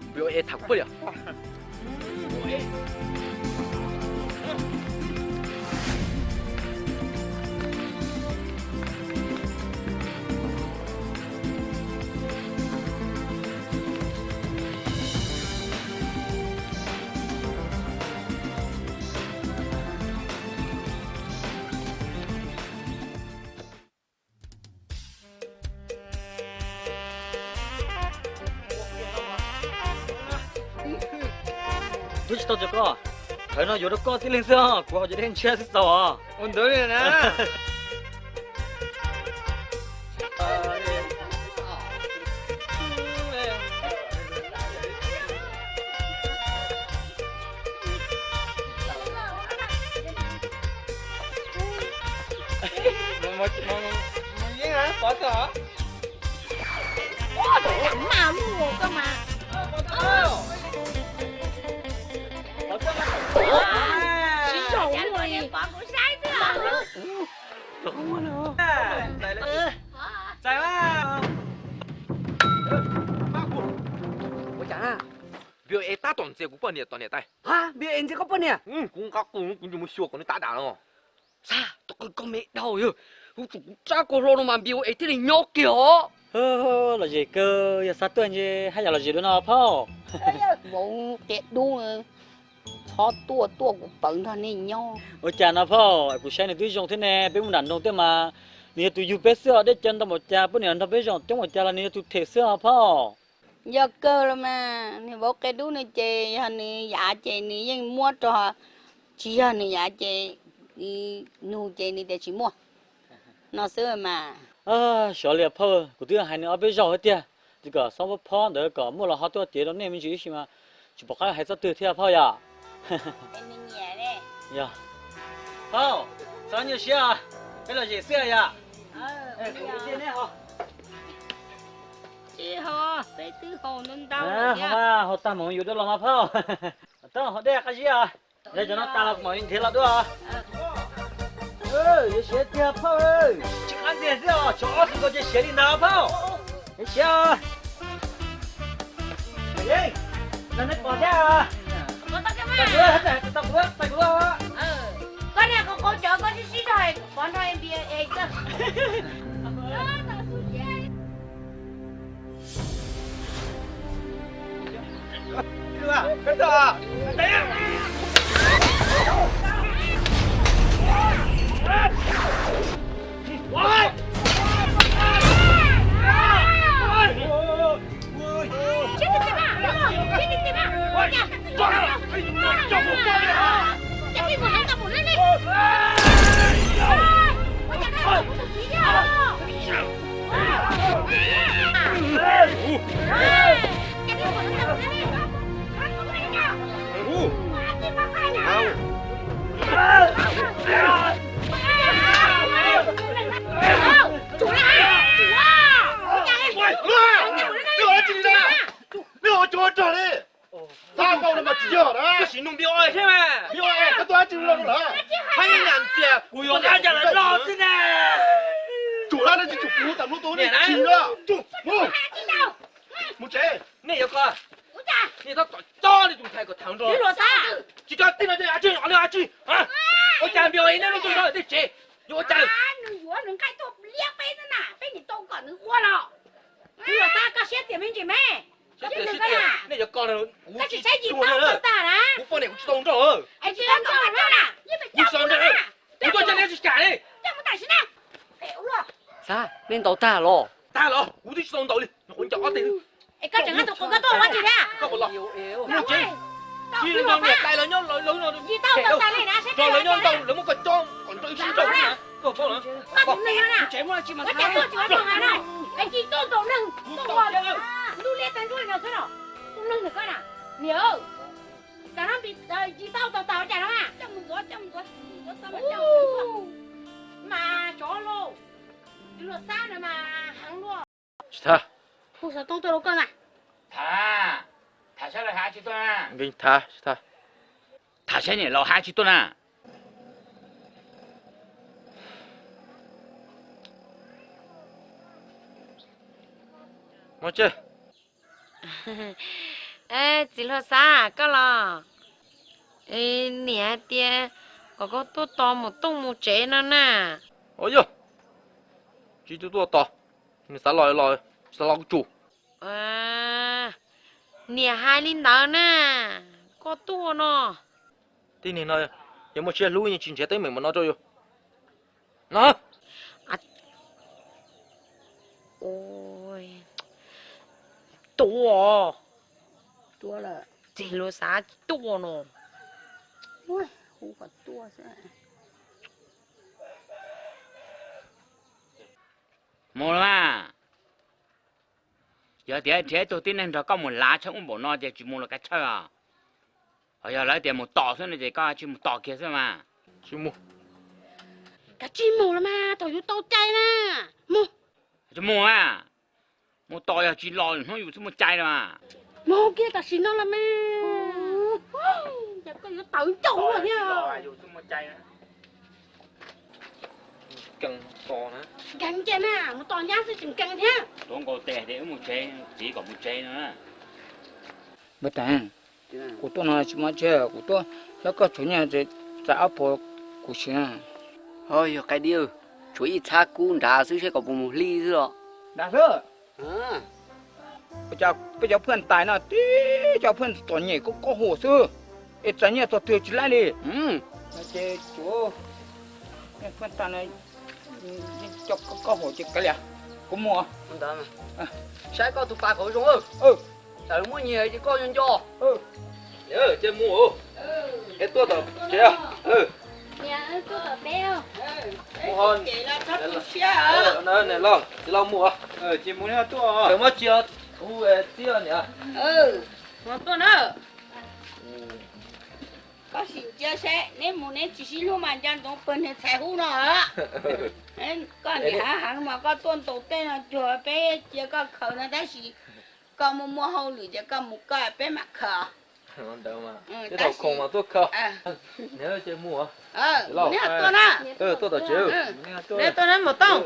Npio es tham kuv poj niam. Twb tsis tau cov koj, thawv no yuav rau koj tib leeg xwb os, kuv haus cov dej ntshiab xwb txaus os. Ua ntawd li na. Ua cas na? Npio es tab tom ntxias kuv poj niam tom niam tais. Ha, Npio es ntxias koj poj niam? Kuv nqa qws kuv tsis mus xyuas kom nws tav dam los. Xab, tus qws koj me dhau yog, kuv tsum kuv tsab koj hlo no mas Npio es thiaj li nyob kiag os. Lom zem kawg, yog Xab tuaj ntshe haj yam lom zem dua no phauj. Vauv qia dub, txhob tuaj tuaj kuv pawv nrog nej nyob. Ua cas no phauj, kuv saib nws twb zoo thiab ne, peb mus nram nroog tej mas nws yog tus yug peb xwb os, dej cawv ntau npaum cas, poj niam nrog peb zaum coob npaum cas los nws yog tus them xwb os phauj. Yog kawg los mas, niag vauv qia dub no ces yog nws yav ces nws yeej muab rau, tsis yog nws yav ces, nug ces nws tias tsis muaj no xwb mas. Xyov li phauj, kuv twb hais nws ob peb zaug thiab tiag, ces kom xob phob phob ntawd kom muaj los ho tuaj cev rau nej me ntsis ib si mas tsis pom qab hais txoj twg thiab phauj yom. Yog. Phauj, txhob nyuaj siab, peb los zem xwb yom. Ho mas, ho tag mam yuav dua los mas phauj. Tau, haus dej qab zib os. Yog cov no tas los kuv mam li nrhiav los dua. Yuav siav tiag phauj. Tsis qab ntiag xwb os, tshuav ob tug ko ces siav li ntag phauj. Yuav siav os. Yeej, nrog nej pom thiab. Tau kuv, tau kuv, tau kuv. Koj niag qau qau cov koj sib sib zog, pov nrog N B A kawg. Nej ua cov rog li. Tab koj no mas tsis yog na. Koj sim nug Npio thiab mas. Npio, koj tuaj dab tsi los lawm? Hab nyam ntxias kuv yuav dab cas los no xwb ne. Tsum lawm no tsis tsum kuv tam lub tub ne tsis na. Mus, mus tsev. Nej yuav ko, nej tab tom cob li tus ntxhais kom tham nrog. Tsis tau tij no ces a tsi, a tsi. Ua cas Npio ib neb lub tuaj nrog tej tsev? Yuav ua cas? Nws yuav nws nqaij tuaj liab peb xwb na, peb nim tau kom nws ua los. Tsis yog tab koj siab txias me ntsis me. Siab txias, siab txias, nej yuav ko, kuv tsis saib tsis tau tag na. Kuv poj niam kuv tsis tau nrauj. Kuv tsis tau nrauj, kuv tuaj coj nej tsis kam li. Xab, nej ntaus tag los? Tag los, kuv twb tsis tau ntaus li, nyuam qhuav ncaws ob teg. Es koj tseem hab tus qws koj tuaj ua dab tsi thiab? Koj puas los? Tsis nrog niam tais lawv nyob, lawv, lawv nyob ntau, lawv muab koj cob kom nrog ib sib nrauj na. Koj paub lawm. Koj tus neeg no na, ua cas tuaj tsis ua tau hais na? Es tsis tuaj ntaus neeg, tuaj ua lub liab tag nruab li no xwb los? Tus neeg ntawm koj na, niam, cas no tsis tau tau tas ua cas no na? Mas tsov lauj, tus luag xab no mas heev luaj. Tsis tham. Hu xov tooj tuaj rau koj na. Tham, tham saib laus hab tsis tuaj na. Tham, tsis tham. Tham saib niam laus hab tsis tuaj na. Txiv hluas Xab, koj los? Niam hais tias kom koj tuaj tos Maum Tooj mus tsev no na. Os yog, tsis tuaj tuaj tos, nws xav los los, xav los kuj tsum. Niam hais li ntawd na, koj tuaj no. Tib neeg no yog muaj siab hlub yeej tsis nrhiav teeb meem npaum no rau yus no. Tuaj, txiv hluas Xab, tuaj no. Mus los mas. Yog tias nrhiav ib tug tib neeg nrog koj mus lav tshaj ub npaum no ces tsis mus los kav tsij os. Ho yog lawv tias mus tos xwb no ces koj tsis mus tos kiag xwb mas. Tsis mus. Kav tsij mus los mas, thaum yus tau cai na. Mus. Tsis mus a. Mus tos yog tsis los hnub yus txhob muaj cai los mas. Mus kiag tam sim no los mas. Ces koj yuav tawv ncauj lawm thiab. Nkees ces na, mus tos nyab xwb tseem nkees thiab. Tuav nkaus tes tias wb mus tsev, txiv kom mus tsev no. Npawg Teev, kuv tuaj no tsis muaj dab tsi, kuv tuaj xyuas koj tshuav nyiaj txais ob puas kuv siv na. Ho yog qai dib, tshuav ib txhab kub nrad xwb seb koj puas mus hlib xwb los. Nrad xwb. Peb cov phooj ywg tais no tib cov phooj ywg txom nyem koj koj huam xwb, es txais nyiaj txog twg tsis laib li. Ces tsuav phooj ywg tais no cov koj huam ces kav liam, kuv mus. Saib koj tus pas kom zoo, tsam lawv muab nyiag ces koj nco nco. Ces mus, es tuaj tom tsev. Mus, txiv los mus, txawm muab tsis hu txiv niam. Koj sim ntsia seb neb mus neb tsis sib hlub mas nco ntsoov pawg niag txhais hub no. Koj niam heev mas koj tuaj ntaus tej no cuag peb cia koj khaws no tab sis koj muaj muaj hauj lwm ces koj mus koj peb mam khaws. Tuaj tom tsev.